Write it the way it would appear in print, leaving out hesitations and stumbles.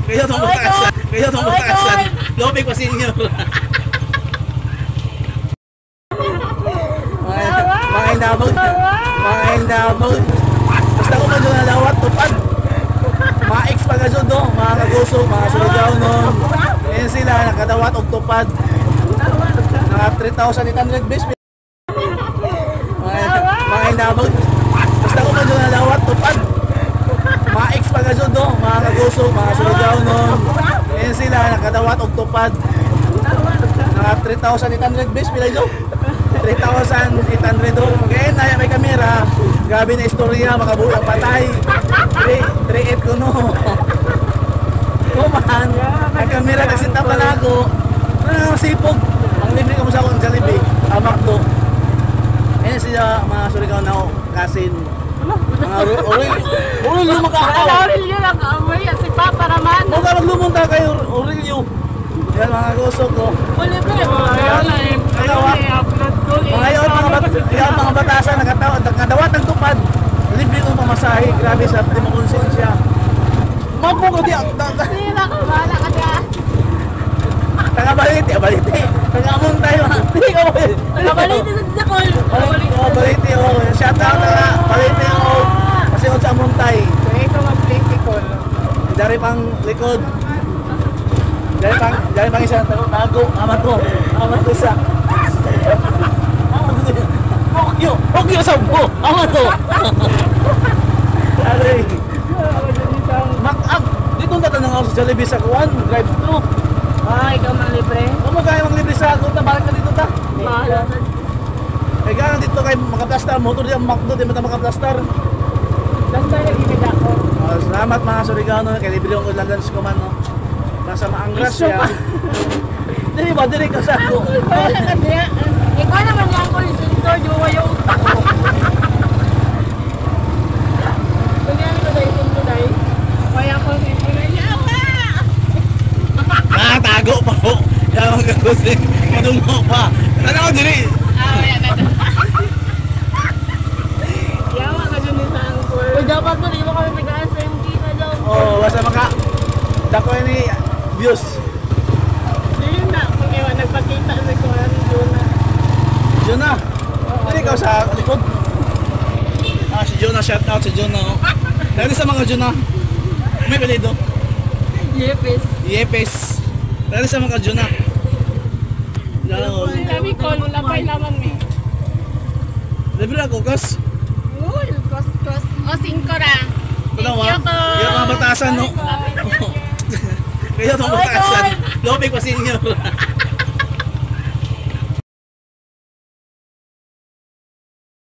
Kaya itong batasan. Kaya itong batasan. Lope pa senior. Mga indabog. Mga indabog. Basta ko medyo nalawat, tupad. Mga ex pa ka do, mga kaguso, mga suligaw nun. Ayan sila, nakadawat og tupad. Naka 3,800 bis. Mga indabog. Basta ko medyo nalawat, tupad. Mga ex pa ka do, mga kaguso, mga suligaw nun. Ayan sila, nakadawat og tupad. Naka 3,800 bis, pila do? 3,800 do. Ngayon na may kamera. Grabe na istorya, makabuo ang patay. 3,8 ko no. Kuman, ang kamera kasi tapalago. Ano sipog. Ang libre ko mo sa akong Jollibee, amak do. Ayan sila mga Surigao na kasin. Mga Aurelio, Aurelio makaaw. Aurelio lang amoy si Papa naman. Huwag ka maglumunta kayo, Aurelio. Yan mga gusok ko. Libre. Mga yun, mga batasan, nakadawat ng tupad. Libre kong pamasahe, grabe sa di mo konsensya. Mapo ko di, Sira ka, bahala ka dyan. Taga baliti, baliti. Taga amon tayo. Di ka baliti. Taga baliti sa Jakol. Oh, baliti, oh. Shout out na baliti, oh. Kasi sa Amontay. So, ikaw mag-political. Dari pang likod. Dari pang isa tago, tago, amat ko. Amat ko isa. Okyo, okyo sa mo. Amat ko. Aray. Mak-up. Dito na tanong ako sa Jollibee sa kuan, drive thru. Ah, ikaw mang libre. Kung kaya maglibre sa ako, ta balik na dito ta. Bahala ka. Kaya gana dito kay makaplastar, motor di ang McDo, di mata makaplastar. Basta nag-ibig ako. Oh, salamat mga Surigao no, kay libre ko lunch ko man no. Nasa maangras Iso siya. pa. Dili ba dili ka sa ako. Bahala ka diya. Ikaw naman yung uncle sensor, di mo yung utak ko. Ganyan ko dahil, ko dahil. Kaya ko sensor na yawa! Ah, tago pa ko. Yan ang gagawin. Madungo pa. Tanaw dili. Ah, wala na. Yawa ka dyan sa uncle. Uy, dapat mo, di mo kami nag-SMT na daw. Oh, basta maka dako ni views. Yun na, kung iwan, nagpakita sa kuwan, Jonah. Jonah. Dili ka sa likod. Ah, si Jonah, shout out si Jonah. Oh. Dali sa mga Jonah. May pelido. Yepes. Yepes. Dali sa mga Jonah. Yan. Kami call, lapay laman mi. Libre ako kas. Uy, cost, cost. O, 5 ra. Dalawa. Thank you, ko. Yung mga batasan, no? Kaya itong batasan. Lope pa senior.